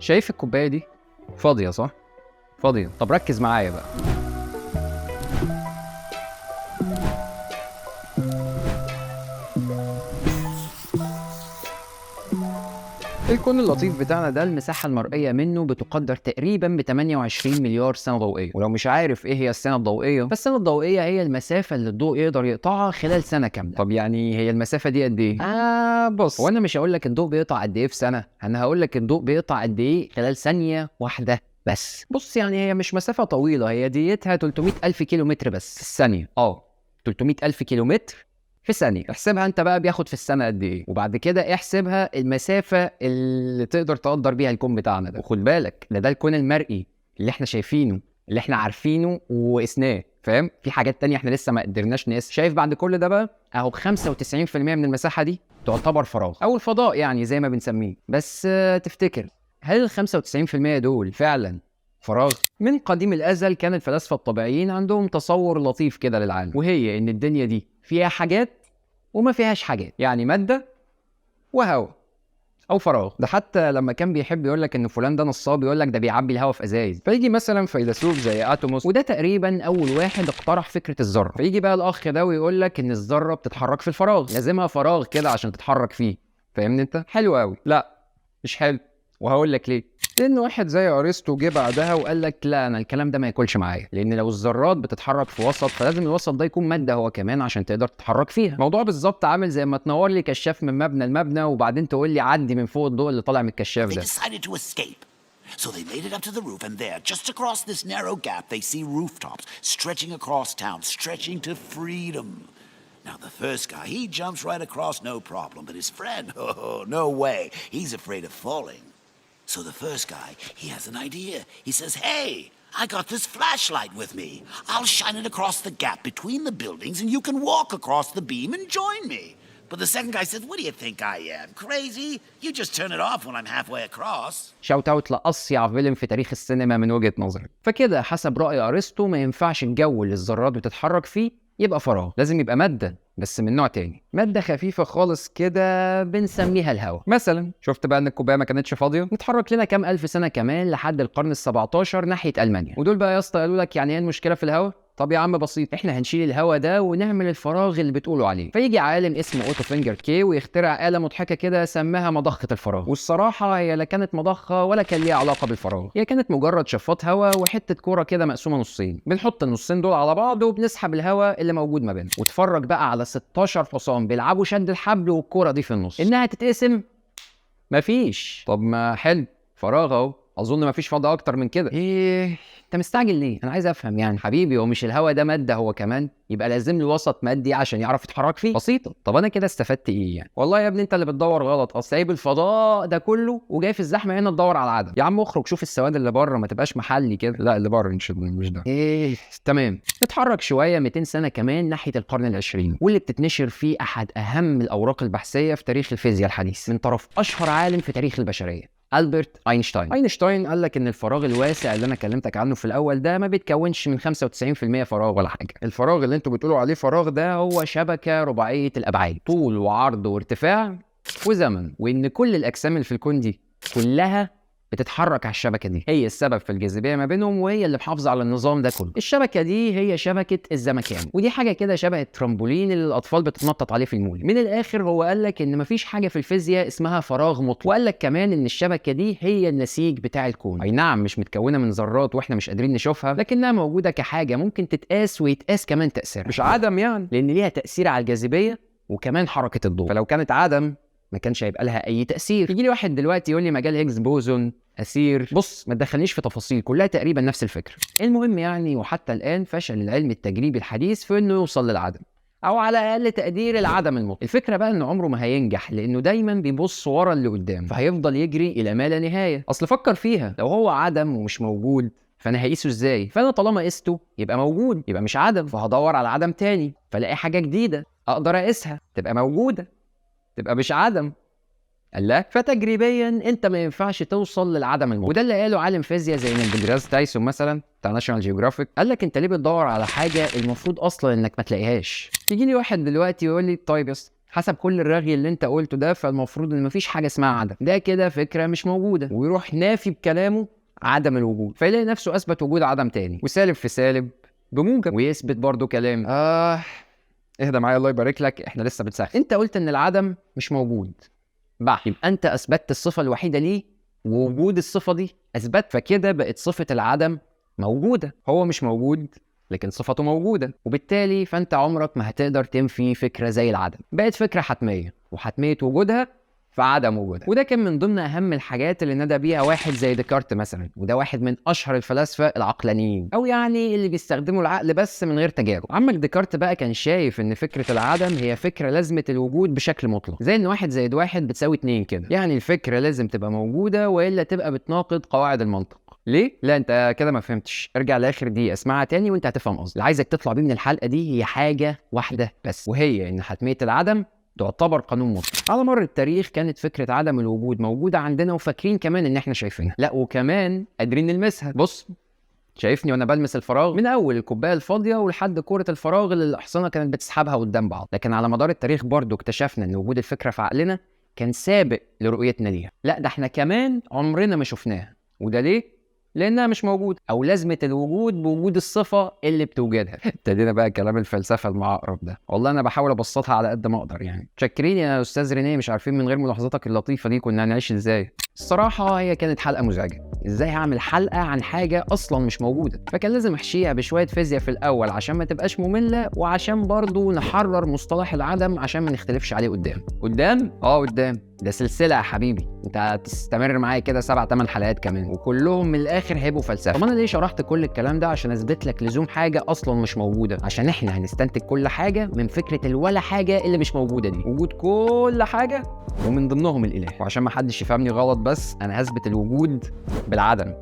شايف الكوباية دي؟ فاضية صح؟ فاضية. طب ركز معايا بقى. الكون اللطيف بتاعنا ده المساحة المرئية منه بتقدر تقريبا ب 28 مليار سنة ضوئية، ولو مش عارف ايه هي السنة الضوئية، فالسنة الضوئية هي المسافة اللي الضوء يقدر يقطعها خلال سنة كاملة. طب يعني هي المسافة دي قد ايه؟ بص، وانا مش هقول لك الضوء بيقطع قد ايه في سنة، انا هقول لك الضوء بيقطع قد ايه خلال ثانية واحدة بس. بص يعني هي مش مسافة طويلة، هي ديتها 300 ألف كيلو متر بس في الثانية. 300 ألف كيلو متر في ثانية. احسبها انت بقى بياخد في السنة قد ايه، وبعد كده احسبها المسافة اللي تقدر تقدر بيها الكون بتاعنا ده. وخد بالك ده الكون المرئي اللي احنا شايفينه، اللي احنا عارفينه وقسناه، فاهم؟ في حاجات تانية احنا لسه ما قدرناش نقيسها. شايف بعد كل ده بقى اهو 95% من المساحة دي تعتبر فراغ او الفضاء يعني زي ما بنسميه. بس تفتكر هل ال 95% دول فعلا فراغ؟ من قديم الازل كان الفلاسفة الطبيعيين عندهم تصور لطيف كده للعالم، وهي ان الدنيا دي فيها حاجات وما فيهاش حاجات، يعني مادة وهواء او فراغ. ده حتى لما كان بيحب يقول لك ان فلان ده نصاب يقول لك ده بيعبي الهواء في ازايز. فيجي مثلا فيلسوف زي اتوموس، وده تقريبا اول واحد اقترح فكرة الذرة، فيجي بقى الاخ ده ويقول لك ان الذرة بتتحرك في الفراغ، لازمها فراغ كده عشان تتحرك فيه. فاهمني انت؟ حلو قوي. لا مش حلو، وهقول لك ليه. لان واحد زي ارسطو جه بعدها وقال لك لا، انا الكلام ده ما ياكلش معايا، لان لو الذرات بتتحرك في وسط فلازم الوسط ده يكون مادة هو كمان عشان تقدر تتحرك فيها. الموضوع بالظبط عامل زي ما تنور لي كشاف من مبنى لمبنى وبعدين تقول لي عدي من فوق الضوء اللي طالع من الكشاف ده. They decided to escape. So they made it up to the roof, and there, just across this narrow gap, they see rooftops stretching across town, stretching to freedom. Now, the first guy, he jumps right across, no problem. But his friend, oh, no way. He's afraid of falling. So the first guy, he has an idea. He says, hey, I got this flashlight with me. I'll shine it across the gap between the buildings and you can walk across the beam and join me. But the second guy says, what do you think I am, crazy? You just turn it off when I'm halfway across. shout out لأصيع فيلم في تاريخ السينما من وجهة نظري. فكده حسب رأي أرسطو ما ينفعش الجو اللي الذرات بتتحرك فيه يبقى فراغ، لازم يبقى مادة بس من نوع تاني، مادة خفيفة خالص كده بنسميها الهواء مثلا. شفت بقى ان الكوباية ما كانتش فاضية؟ نتحرك لنا كام ألف سنة كمان لحد القرن ال17 ناحية ألمانيا، ودول بقى يا اسطى قالوا لك يعني ايه المشكلة في الهواء؟ طب يا عم بسيط، احنا هنشيل الهواء ده ونعمل الفراغ اللي بتقولوا عليه. فيجي عالم اسمه اوتو فينجر كي ويخترع آلة مضحكة كده سماها مضخة الفراغ. والصراحة هي لا كانت مضخة ولا كان ليها علاقة بالفراغ، هي كانت مجرد شفاط هواء وحتة كورة كده مقسومة نصين، بنحط النصين دول على بعض وبنسحب الهواء اللي موجود ما بينهم. واتفرج بقى على 16 حصان بيلعبوا شد الحبل والكورة دي في النص، انها تتقسم مفيش. طب ما حلو، فراغ اهو، اظن مفيش فضاء اكتر من كده. ايه انت مستعجل ليه؟ انا عايز افهم يعني حبيبي، هو مش الهواء ده مادة هو كمان؟ يبقى لازم له وسط مادي عشان يعرف يتحرك فيه. بسيطة. طب انا كده استفدت ايه يعني؟ والله يا ابني انت اللي بتدور غلط، اصل سايب الفضاء ده كله وجاي في الزحمة هنا تدور على العدم. يا عم اخرج شوف السواد اللي بره، ما تبقاش محلي كده. لا اللي بره مش ده. ايه تمام. نتحرك شوية 200 سنة كمان ناحية القرن العشرين، واللي بتتنشر فيه احد اهم الاوراق البحثية في تاريخ الفيزياء الحديث من طرف اشهر عالم في تاريخ البشرية، ألبرت أينشتاين. أينشتاين قال لك إن الفراغ الواسع اللي أنا كلمتك عنه في الأول ده ما بيتكونش من 95% فراغ ولا حاجة. الفراغ اللي أنتوا بتقولوا عليه فراغ ده هو شبكة رباعية الأبعاد، طول وعرض وارتفاع وزمن، وإن كل الأجسام اللي في الكون دي كلها بتتحرك على الشبكة دي، هي السبب في الجاذبية ما بينهم وهي اللي محافظة على النظام ده كله. الشبكة دي هي شبكة الزمكان، ودي حاجة كده شبه الترامبولين اللي الأطفال بتتنطط عليه في المول. من الآخر هو قال لك إن مفيش حاجة في الفيزياء اسمها فراغ مطلق، وقال لك كمان إن الشبكة دي هي النسيج بتاع الكون. أي نعم مش متكونة من ذرات وإحنا مش قادرين نشوفها، لكنها موجودة كحاجة ممكن تتقاس ويتقاس كمان تأثيرها، مش عدم يعني، لأن ليها تأثير على الجاذبية وكمان حركة الضوء. فلو كانت عدم ما كانش هيبقى لها أي تأثير. يجي لي واحد دلوقتي يقول لي مجال هيجز بوزون أثير، بص ما تدخلنيش في تفاصيل، كلها تقريبا نفس الفكرة. المهم يعني وحتى الآن فشل العلم التجريبي الحديث في إنه يوصل للعدم، أو على أقل تقدير العدم المطلق. الفكرة بقى إن عمره ما هينجح، لأنه دايما بيبص ورا اللي قدام، فهيفضل يجري إلى ما لا نهاية. أصل فكر فيها، لو هو عدم ومش موجود فأنا هقيسه إزاي؟ فأنا طالما قسته يبقى موجود، يبقى مش عدم، فهدور على عدم تاني، فلاقي حاجة جديدة أقدر أقيسها تبقى موجودة، تبقى مش عدم. لا، فتجريبيا انت ما ينفعش توصل للعدم المطلق. وده اللي قاله عالم فيزياء زي نيل ديجراس تايسون مثلا بتاع ناشونال جيوغرافيك، قال لك انت ليه بتدور على حاجة المفروض اصلا انك ما تلاقيهاش؟ تيجي لي واحد دلوقتي يقول لي طيب يا اسطى حسب كل الرغي اللي انت قلته ده فالمفروض ان مفيش حاجة اسمها عدم، ده كده فكرة مش موجودة، ويروح نافي بكلامه عدم الوجود، فيلاقي نفسه اثبت وجود عدم تاني، وسالب في سالب بموجب، ويثبت برضه كلامه. اهدى معايا الله يبارك لك، احنا لسه بنسخن. انت قلت ان العدم مش موجود، بح، يبقى انت اثبتت الصفة الوحيدة ليه، ووجود الصفة دي اثبت، فكده بقت صفة العدم موجودة. هو مش موجود لكن صفته موجودة، وبالتالي فانت عمرك ما هتقدر تنفي فكرة زي العدم، بقت فكرة حتمية، وحتميه وجودها فعدم وجودها. وده كان من ضمن اهم الحاجات اللي نادى بيها واحد زي ديكارت مثلا، وده واحد من اشهر الفلاسفة العقلانيين، او يعني اللي بيستخدموا العقل بس من غير تجارب. عمك ديكارت بقى كان شايف ان فكرة العدم هي فكرة لازمه الوجود بشكل مطلق، زي ان 1 زائد 1 بتساوي 2 كده، يعني الفكرة لازم تبقى موجودة والا تبقى بتناقض قواعد المنطق. ليه؟ لا انت كده ما فهمتش، ارجع لاخر دي اسمعها تاني وانت هتفهم قصدي. اللي عايزك تطلع بيه من الحلقة دي هي حاجة واحدة بس، وهي ان حتمية العدم تعتبر قانون مطلق. على مر التاريخ كانت فكرة عدم الوجود موجودة عندنا، وفاكرين كمان ان احنا شايفينها، لا وكمان قادرين نلمسها. بص، شايفني وانا بلمس الفراغ من اول الكوباية الفاضيه ولحد كره الفراغ اللي الاحصنه كانت بتسحبها قدام بعض. لكن على مدار التاريخ برضو اكتشفنا ان وجود الفكرة في عقلنا كان سابق لرؤيتنا ليها، لا ده احنا كمان عمرنا ما شفناها. وده ليه؟ لانها مش موجودة، او لازمه الوجود بوجود الصفة اللي بتوجدها. ابتدينا بقى كلام الفلسفة المعقرب ده، والله انا بحاول ابسطها على قد ما اقدر يعني. شاكرين يا استاذ رينيه، مش عارفين من غير ملاحظاتك اللطيفة دي كنا هنعيش ازاي. الصراحة هي كانت حلقة مزعجة، ازاي هعمل حلقة عن حاجة اصلا مش موجودة؟ فكان لازم احشيها بشوية فيزياء في الاول عشان ما تبقاش مملة، وعشان برضو نحرر مصطلح العدم عشان ما نختلفش عليه قدام. قدام؟ قدام، ده سلسلة يا حبيبي، انت هتستمر معايا كده 7 8 حلقات كمان، وكلهم من الاخر هيبقوا فلسفة. طب انا ليه شرحت كل الكلام ده؟ عشان اثبت لك لزوم حاجة اصلا مش موجودة، عشان احنا هنستنتج كل حاجة من فكرة الولا حاجة اللي مش موجودة دي، وجود كل حاجة ومن ضمنهم الاله. وعشان ما حدش يفهمني غلط، بس انا هثبت الوجود بالعدم،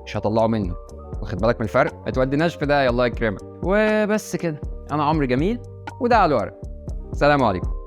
مش هطلعه منه، واخد بالك من الفرق؟ ما توديناش في ده، يلا يكرمك. وبس كده، انا عمرو جميل، وده على الورق. سلام عليكم.